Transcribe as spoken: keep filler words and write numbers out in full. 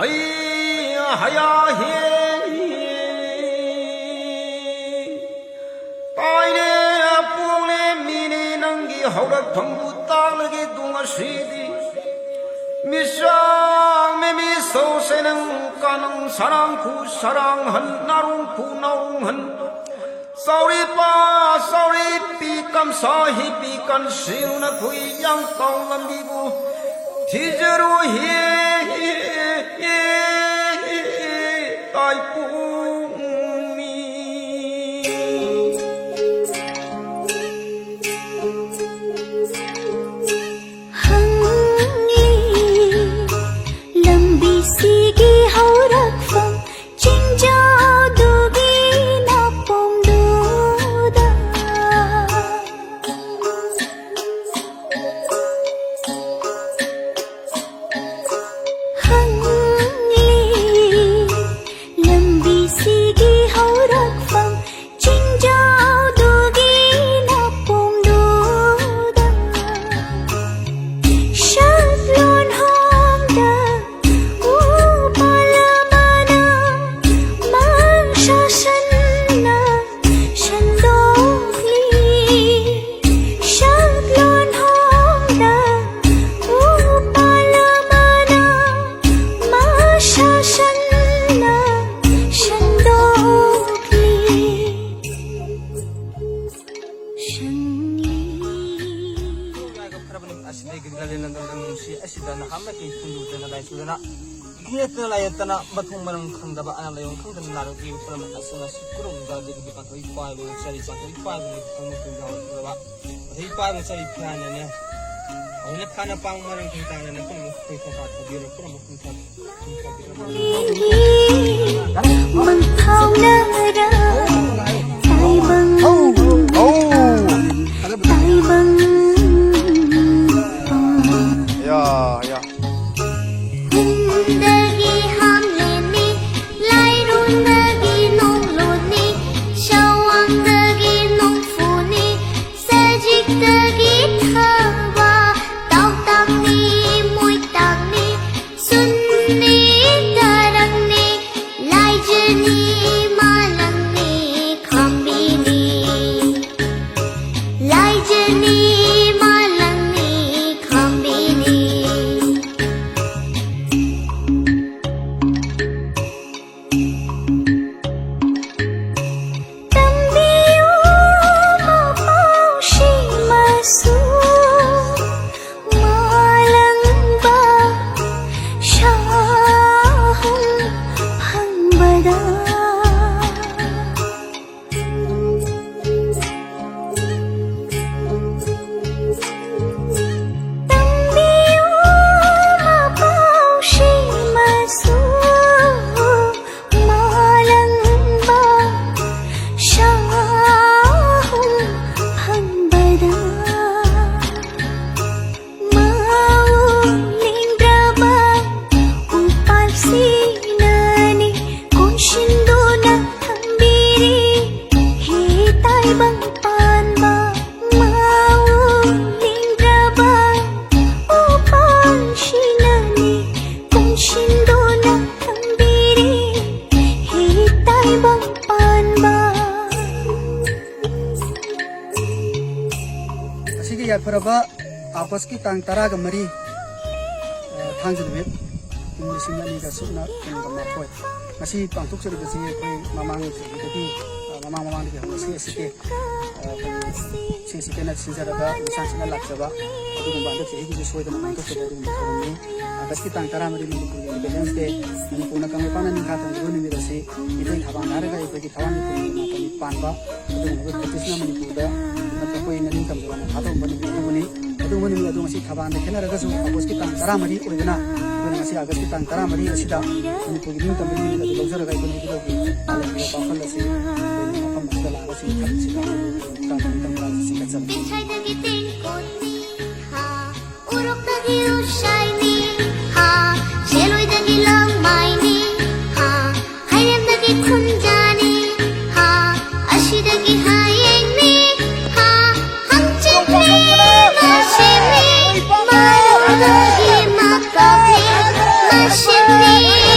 ꯑꯩ ꯍꯌꯥ ꯍꯦ꯫ ꯇꯥꯏꯅꯦ, ꯄꯣꯛꯂꯦ ꯃꯤꯅꯦ ꯅꯪꯒꯤ ꯍꯧꯔꯛꯐꯝꯕꯨ ꯇꯥꯛꯂꯒꯦ ꯗꯨ ꯉꯁꯤꯗꯤ꯫ ꯃꯤꯁꯥꯡ ꯃꯤꯃꯤ ꯁꯧꯁꯦ ꯅꯪ ꯀꯥꯅꯪ ꯁꯔꯥꯡ ꯈꯨ ꯁꯔꯥꯡ ꯍꯟ ꯅꯥꯔꯨꯡ ꯈꯨ ꯅꯥꯔꯨꯡ ꯍꯟ꯫ ꯆꯥꯎꯔꯤ ꯄꯥ ꯆꯥꯎꯔꯤ ꯄꯤ ꯀꯝꯁꯥ ꯍꯤ ꯄꯤ ꯀꯟꯁꯤꯜꯅ ꯈꯨꯏ ꯌꯥꯡ ꯀꯥꯎ ꯂꯝꯕꯤꯕꯨ ꯊꯤꯖꯔꯨ ꯍꯤ ꯇꯥꯏꯄꯨꯃꯤ꯫ ꯍꯪꯂꯤ ꯂꯝꯕꯤꯁꯤꯒꯤ ꯍꯧꯔꯛꯐꯝ ꯆꯤꯡꯖꯥꯎꯗꯨꯒꯤ ꯅꯥꯄꯣꯝꯗꯨꯗ꯫ ꯍꯪꯂꯤ ꯂꯝꯕꯤꯁꯤꯒꯤ ꯍꯧꯔꯛꯐꯝ ꯆꯤꯡꯖꯥꯎꯗꯨꯒꯤ ꯅꯥꯄꯣꯝꯗꯨꯗ꯫ ꯁꯛꯂꯣꯟ ꯍꯣꯝꯗ ꯎ ꯄꯥꯜꯂꯕꯅ ꯃꯪꯁꯥꯁꯟꯅ ꯁꯟꯗꯣꯛꯂꯤ꯫ ꯁꯛꯂꯣꯟ ꯍꯣꯝꯗ ꯎ ꯄꯥꯜꯂꯕꯅ ꯃꯪꯁꯥꯁꯟꯅ ꯁꯟꯗꯣꯛꯂꯤ꯫ ꯁꯟꯂꯤ꯫ ꯐꯔꯕꯅꯤ ꯑꯁꯤꯗꯒꯤ ꯂꯥꯂꯦꯟ ꯂꯝꯗꯝ ꯅꯨꯡꯁꯤ ꯑꯁꯤꯗ ꯅꯍꯥꯛꯅ ꯀꯩ ꯈꯨꯟꯗꯨꯗꯅ ꯂꯥꯏꯁꯨꯗꯅ ꯌꯦꯠꯇꯅ ꯂꯥꯏꯌꯦꯠꯇꯅ ꯃꯊꯣꯡ ꯃꯔꯝ ꯈꯪꯗꯕ ꯑꯅꯥ ꯂꯥꯏꯌꯣꯡ ꯈꯪꯗꯅ ꯅꯥꯔꯛꯂꯤꯕ ꯄꯨꯝꯅꯃꯛ ꯑꯁꯤꯅ ꯁꯤꯀꯨꯔꯨꯝꯗ ꯑꯗꯨꯒꯤ ꯄꯥꯊꯣꯛꯏ ꯄꯥꯏꯕ ꯆꯔꯤ ꯄꯥꯊꯣꯛꯏ ꯄꯥꯏꯕ ꯃꯊꯣꯡ ꯃꯔꯝ ꯈꯪꯗꯕ ꯑꯗꯩ ꯄꯥꯏꯕ ꯆꯔꯤ ꯐꯤꯌꯥꯅꯅꯦ ꯑꯩꯅ ꯐꯅ ꯄꯥꯡ ꯃꯔꯝ ꯈꯪ ꯇꯥꯅꯅ ꯄꯨꯝꯅꯃꯛ ꯑꯩꯈꯣꯏ ꯊꯧꯕꯥꯜ ꯊꯧꯕꯤꯔꯣ ꯄꯨꯝꯅꯃꯛ ꯈꯪ ꯃꯪꯐꯥꯎꯅꯔ ꯇꯥꯏꯕꯪ, ꯇꯥꯏꯕꯪ ꯌꯥ, ꯌꯥ꯫ ꯈꯨꯟꯗꯒꯤ ꯍꯥꯝꯂꯦꯟꯅꯤ, ꯂꯥꯏꯔꯣꯡꯗꯒꯤ ꯅꯣꯡꯂꯣꯟꯅꯤ, ꯁꯋꯥꯡꯗꯒꯤ ꯅꯣꯡꯐꯨꯅꯤ, ꯁꯖꯤꯛꯇꯒꯤ ꯊꯕ, ꯇꯥꯎꯇꯥꯛꯅꯤ, ꯃꯣꯏꯇꯥꯛꯅꯤ, ꯁꯨꯟꯅꯤ, ꯑꯁꯤꯒꯤ ꯌꯥꯏꯐꯔꯕ ꯑꯥꯒꯁꯀꯤ ꯇꯥꯡ ꯇꯔꯥꯒ ꯃꯔꯤ, ꯑ, ꯊꯥꯡꯖ ꯅꯨꯃꯤꯠ, ꯏꯪ ꯂꯤꯁꯤꯡ ꯑꯅꯤꯒ ꯁꯨꯞꯅ ꯀꯨꯟꯒ ꯃꯥꯄꯟ, ꯉꯁꯤ ꯄꯥꯡꯊꯣꯛꯆꯔꯤꯕꯁꯤ ꯑꯩꯈꯣꯏ ꯃꯃꯥꯡ ꯆꯍꯤꯗꯒꯤ, ꯑ, ꯃꯃꯥꯡ ꯃꯃꯥꯡꯗꯒꯤ ꯍꯧꯅ ꯁꯤ ꯑꯦꯁ ꯁꯤ ꯀꯦ, ꯑ, ꯑꯩꯈꯣꯏ ꯁꯤ ꯑꯦꯁ ꯁꯤ ꯀꯦꯅ ꯁꯤꯟꯖꯔꯒ ꯂꯤꯁꯥꯡ ꯁꯤꯠꯅ ꯂꯥꯛꯆꯕ ꯑꯗꯨꯒꯨꯝꯕ ꯍꯟꯗꯛ ꯆꯍꯤꯒꯤꯁꯨ ꯁꯣꯏꯗꯅ ꯄꯥꯡꯊꯣꯛꯆꯕ ꯑꯗꯨꯒꯨꯝꯕ ꯊꯧꯔꯝꯅꯤ꯫ ꯑꯥꯒꯁꯀꯤ ꯇꯥꯡ ꯇꯔꯥ ꯃꯔꯤ ꯃꯅꯤꯄꯨꯔꯒꯤ ꯏꯟꯗꯤꯄꯦꯟꯗꯦꯟꯁ ꯗꯦ, ꯃꯅꯤꯄꯨꯔꯅ ꯀꯪꯂꯩꯄꯥꯛꯅ ꯅꯤꯡꯈꯥ ꯇꯝꯈꯤꯕ ꯅꯨꯃꯤꯠ ꯑꯁꯤ ꯃꯤꯑꯣꯏ ꯊꯕꯥꯡ ꯊꯥꯔꯒ ꯑꯩꯈꯣꯏꯒꯤ ꯊꯋꯥꯟ ꯃꯤꯄꯨꯝꯒꯤ ꯃꯥꯄꯟꯅꯤ ꯄꯥꯟꯕ ꯑꯗꯨꯒꯨꯝꯂꯕ ꯄ꯭ꯔꯦꯛꯇꯤꯁꯅ ꯃꯅꯤꯄꯨꯔꯗ ꯑꯩꯈꯣꯏ ꯃꯅꯤꯡ ꯇꯝꯖꯕ ꯅꯤꯡꯈꯥ ꯇꯧꯔꯝꯕ ꯅꯨꯃꯤꯠ ꯑꯗꯨꯕꯨꯅꯤ꯫ ꯑꯗꯨꯒꯨꯝꯕ ꯅꯨꯃꯤꯠ ꯑꯗꯨ ꯉꯁꯤ ꯊꯕꯥꯡꯗ ꯈꯦꯠꯅꯔꯒꯁꯨ ꯑꯥꯒꯁꯀꯤ ꯇꯥꯡ ꯇꯔꯥ ꯃꯔꯤ ꯑꯣꯏꯕꯅ ꯑꯩꯈꯣꯏꯅ ꯉꯁꯤ ꯑꯥꯒꯁꯀꯤ ꯇꯥꯡ ꯇꯔꯥ ꯃꯔꯤ ꯑꯁꯤꯗ ꯃꯅꯤꯄꯨꯔꯒꯤ ꯅꯤꯡꯇꯝꯕꯒꯤ ꯅꯨꯃꯤꯠ ꯑꯗꯨ ꯂꯧꯖꯔꯒ ꯑꯩꯈꯣꯏꯅ ꯏꯕꯨꯙꯧꯒꯤ ꯄꯥꯜꯂꯝꯃꯤꯕ ꯋꯥꯈꯜ ꯑꯁꯤ ꯑꯩꯈꯣꯏꯅ ꯃꯐꯝ ꯑꯁꯤꯗ ꯂꯥꯛꯑꯒ ꯁꯤꯡꯀꯠ-, ꯁꯤꯡꯀꯠ-, ꯁꯤꯡꯀꯠꯆꯕꯅꯤ꯫ ꯎꯔꯣꯛꯇꯒꯤ ꯎꯁꯥꯏꯅꯤ, ꯍꯥ, ꯁꯦꯂꯣꯏꯗꯒꯤ ꯂꯪꯃꯥꯏꯅꯤ, ꯍꯥ, ꯍꯩꯔꯦꯝꯗꯒꯤ ꯈꯨꯟꯖꯥꯅꯤ, ꯍꯥ, ꯑꯁꯤꯗꯒꯤ ꯍꯌꯦꯡꯅꯤ, ꯍꯥ, ꯍꯪꯆꯤꯠꯅꯤ, ꯃꯁꯤꯅꯤ, ꯃꯔꯨꯗꯒꯤ ꯃꯀꯛꯅꯤ, ꯃꯁꯤꯅꯤ꯫